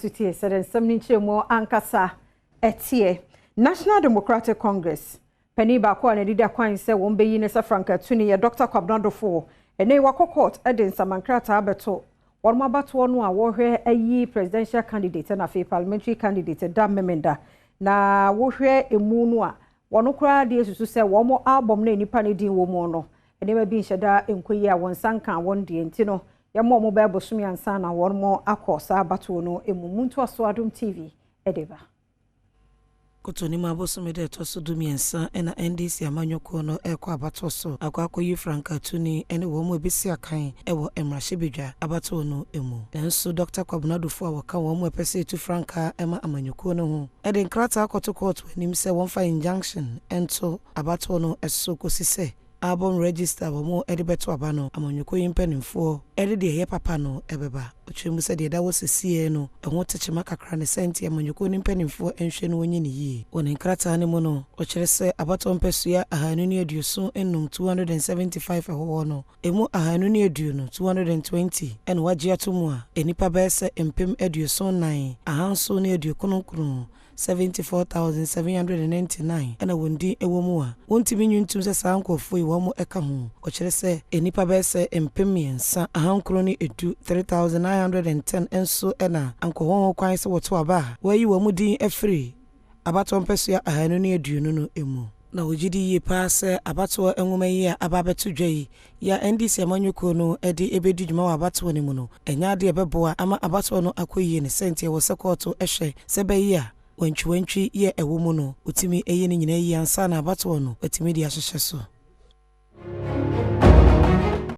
so tie sɛdeɛ nsɛm no nkyerɛmu ankasa ɛteɛ. National Democratic Congress panin baako a n'ani da kwan sɛ wɔn bɛyi ne sɛ frankaatuni yɛ Dr. Kwabena Duffuor. Ɛnɛ wakɔ court de nsamankrataa bɛto wɔn abatoɔ no a wɔrehwɛ ayi presidential candidate na afei parliamentary candidate da Memenda. Na wohwɛ emu no a, wɔn koraa deɛ susu sɛ wɔn album na nipa no din wɔ mu no, nneɛma bi nhyɛ da nkɔ yie a wɔn nsa nka wɔn deɛ, nti no yɛma wɔn bɛɛ bosome ansa na wɔn akɔ saa abatoɔ no mu. Mu ntoaso Adom TV de ba. Kɔtɔnim abosome da ɛtɔ so 13 ɛna NDC amanyɔkuo no ɛrekɔ abatoɔ so akɔ akɔyi frankaatuni ne wɔn mu ebesi akan ɛwɔ mmarahyɛbadwa abatoɔ no mu. Nanso Dr. Kwabena Duffuor a wɔka wɔn mu ɛpɛ sɛ etu frankaa ɛma amanyɔkuo no ho ɛde nkrataa akɔto kɔɔto anim sɛ wɔmfa injunction ɛnto abatoɔ no ɛso kɔsi sɛ album register wɔn de bɛto aba no, amanyɔkuo yi mpanimfoɔ ɛde deɛ ɛyɛ papa no ɛbɛba. Ɔkyerɛ mu sɛ deɛ ɛda hɔ sesie no ɛho tekyema kakra ne sɛ nti amanyɔkuo no mpanimfoɔ nhwɛ no wɔnyɛ ne yie. Wɔ ne nkrataa no mu no, ɔkyerɛ sɛ abatoɔ mpɛsua 275, 275 ɛwɔ hɔ no, emu 220, 220 ɛna wagye ato mu a nnipa bɛyɛ sɛ 74,799, 74,799 ɛna wɔn din ɛwɔ mu a wɔntumi nyi ntum sɛ saa nkurɔfoɔ yi wɔn ɛka ho. Ɔkyerɛ sɛ nnipa bɛyɛ sɛ 3,910, 3910 nso ɛna ankɔhɔ ho kwan sɛ wɔto aba a wɔayi wɔn din afiri abatoɔ mpɛsua 220 no mu. Na wɔgye di yie paa sɛ abatoɔ nwoma yi a aba abɛto dwa yi yɛ NDC amanyɔkuo no de ɛbɛdi dwuma wɔ abatoɔ no mu no, ɛnyɛ adeɛ ɛbɛboa ama abatoɔ no akɔ yie ne sɛnti ɛwɔ sɛ kɔɔto ɛhwɛ sɛ bɛyi a wantwiwantwi yɛ ɛwɔ mu no, wɔtumi ɛyi no nyinaa yi ansa na abatoɔ no watumi de ahyehyɛ so.